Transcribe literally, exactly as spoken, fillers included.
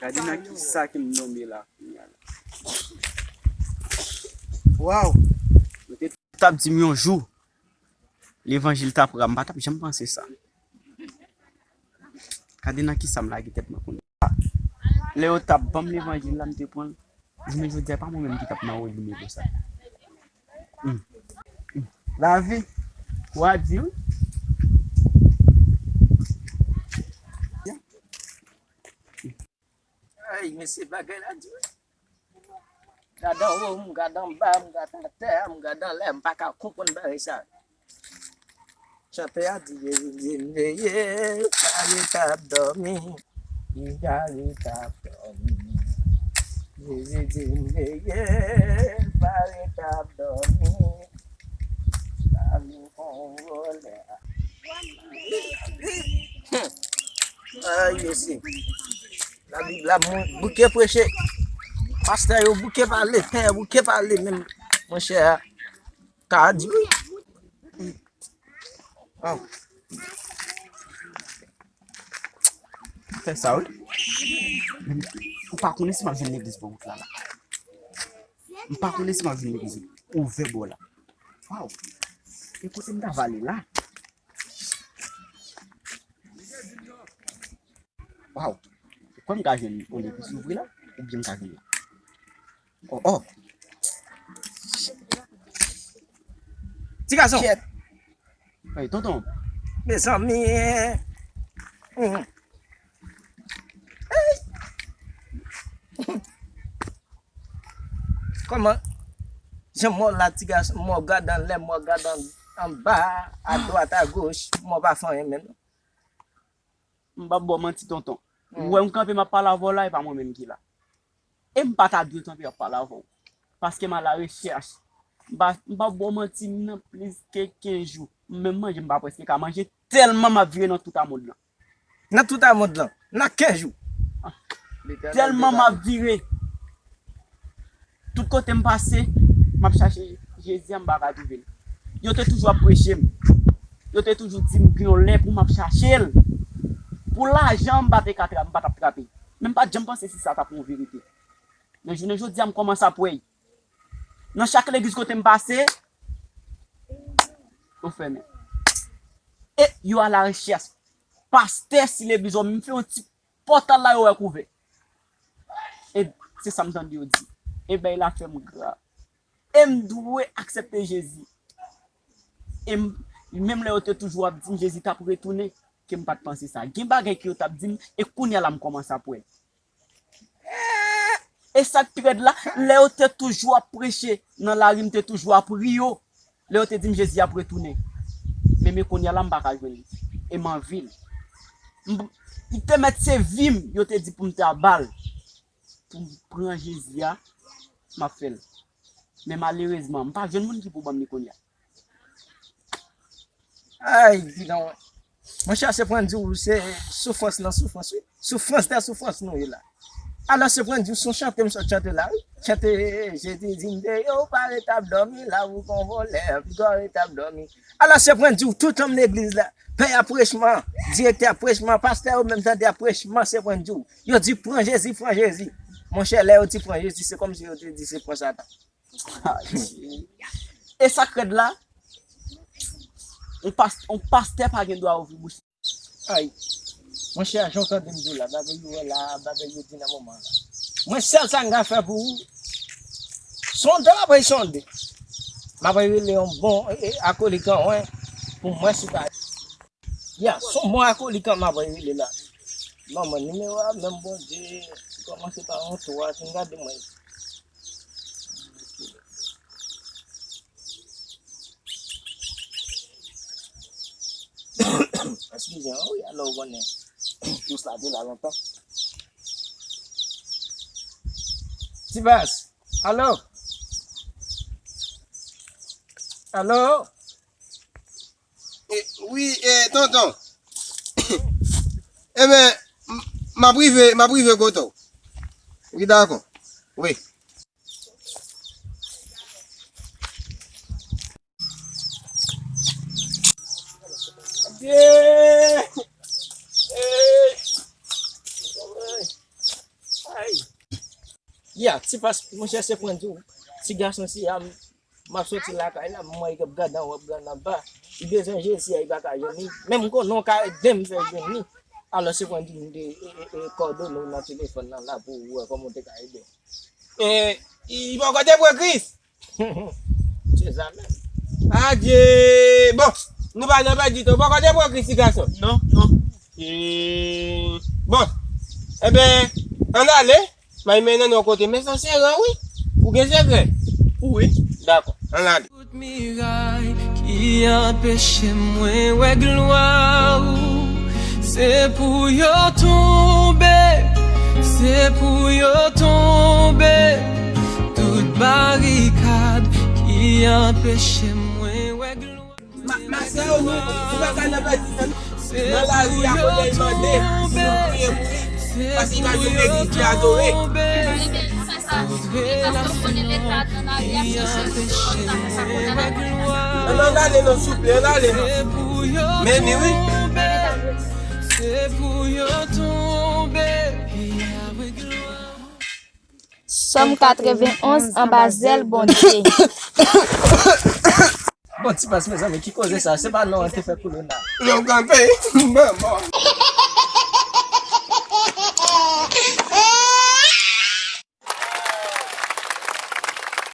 Gade nan ki sa ke m tonbe la kounye a la. Waw! Mwen te t ap di m yon jou, levanjil t ap ra, m pa t ap janm panse sa. Gade nan ki sa m lage tèt mwen kounye a. Lè yo t ap ban m levanjil la, m te pran l. Jounen jodi a, pa mwen menm ki t ap nan wòl nimewo sa. Hmm. Hmm. Lavi, w a di wi. Ay, mesye, bagay la di wi. Gad anwo, m gad anba, m gad atè, m gad anlè, m pa ka konprann bagay sa. Chantè a di, Jezi di m veye, pa ret ap dòmi, m pa ret ap dòmi. Jezi di m veye, pa ret ap dòmi. Lavi kon vòlè. Hmm. Ay, mesye. Labib la, moun bouke preche. Pastè yo bouke pale, pè yo bouke pale, men monchè, ka di wi. Waw. Fè sa wi. Ou pa konnen si m ap jwenn legliz bò wout la la. M pa konnen si m ap jwenn legliz ouvè bò la. Waw. E kote m ta va ale la? Waw. Ou kwè m ka jwenn yon legliz louvri la? Oubyen m ka jwenn la? Oh, oh. Ti gason. Kèt. Hey, tonton. Mezanmi. Hmm. Hey. Kòman? Jan mò la, ti gason, mò gad anlè, mò gad an-, anba, adwat, agoch, mò pa fè anyen menm. M p ap ba w manti, tonton. Ou wè m kanpe, m ap pale avè w la, e pa mwen menm ki la. E m pa ta dwe kanpe ap pale avè w. Paske m alarechèch. M pa, m p ap ba w manti, m nan plis ke kenz jou. M menm manje, m pa prèske ka manje, tèlman m ap vire nan tout a mond lan. Nan tout a mond lan. Nan kenz jou. Tèlman m ap vire. Tout kote m pase, m ap chache Jezi a, m pa ka twouve l. Yo te toujou ap preche m. Yo te toujou di m gen yon lè pou m ap chache l. Pou lajan, m pa te ka tra-, m pa t ap trape. Men m pa t janm panse si sa t ap yon verite. Men jounen jodi a, m kòmanse ap wè l. Nan chak legliz kote m pase, yo fèmen. E yo alarechèch. Pastè, si legliz ou, m fè yon ti pòtal la, yo wè k ouvè. E se sa m tande yo di. E bèy la fè m grav. E m dwe aksepte Jezi. E m, menm lè yo te toujou ap di m Jezi t ap retounen, ke m pa t panse sa. Gen bagay ke yo t ap di m, e kounye a la m kòmanse ap wè. E sa k pi rèd la, lè yo te toujou ap preche nan lari, m te toujou ap ri yo. Lè yo te di m Jezi ap retounen. Men, men kounye a la, m pa ka jwenn li. E m anvi l. M, li te mèt se vi m, yo te di pou m ta ba l. Pou m pran Jezi a, m ap fè l. Men malerezman, m pa jwenn moun ki pou ban m li kounye a. Ay, bidon. Monchè, se pou n di w, se soufrans nan soufrans, wi. Soufrans nan soufrans nou ye la. Alò, se pou n di w, se yon chante m sot chante la, wi. Chante, Jezi di m veye w, pa ret ap dòmi, la ou gon vòlè, pi gò ret ap dòmi. Alò, se pou n di w, tout nonm legliz la, pè a prechman, direktè a prechman, pastè yo menm tande a prechman, se pou n di w. Yo di, pran Jezi, pran Jezi. Monchè, lè yo di pran Jezi, se kòmsi yo te di se pran Satan. E sa k rèd la, yon pas-, yon pastè pa gen dwa ouvri bouch. Ay, monchè, jan w tande m di w la, bagay yo wè la, bagay yo di nan moman la. Mwen, sèl sa m ka fè pou ou, sonde w ap sonde. M ap rele yon bon, e, e, akolik an mwen, pou m wè si w ka. Ya, se yon bon akolik an m ap rele la. Manman, nimewo a menm Bondye, li kòmanse pa yon twa, fin gade mwen. Eskize, wi, alò ou konnen. Tous la te la lontan. Ti Bas, alo? Alo? E, wi, e, tonton. Ebyen, m, m ap rive, m ap rive kote w. Wi, dakò. Wi. Ya, ti pas, monchè, se pwen di w. Ti gason si a, m ap soti lakay la, m wè y ap gad anwo, ap gad anba. Li bezwen Jezi a, li pa ka jwenn li. Men m konnen w ka ede m fè jwenn li. Alò, se pwen di m de, e, e, e, kòdone w nan telefòn nan la pou w wè kòman w te ka ede m. E, li poko te pran Kris. Se sa menm. Adye! Bon, nou pa nan pèdi tan. Ou poko te pran Kris, ti gason? Non, non. E, bon. Eben, ann ale. M a mennen nou kote. Men sa se ran, wi. Ou gen sekrè? Wi. Dakò. Ann ale. Tout miray ki anpeche mwen wè glwa ou, se pou yo tonbe, se pou yo tonbe. Tout barikad ki anpeche mwen wè glwa ou. Ma, ma sè, ou, ou pa ka nan pèdi tan, non. Nan lari a, kote l mande, si w priye pou li, paske l al jwenn legliz li adore. Ebyen, nou fè sa, wi, paske w konnen leta nan lari a, chèche sou kòb sa, fè sa konnen la. Ann, ann ale non, souple, ann ale non. Men ni wi. Sòm katrevenn onz, anba zèl Bondye. Bon, ti pas, mezanmi, ki koze sa? Se pa non an te fè koulona. Non, kanpe. Bon, bon.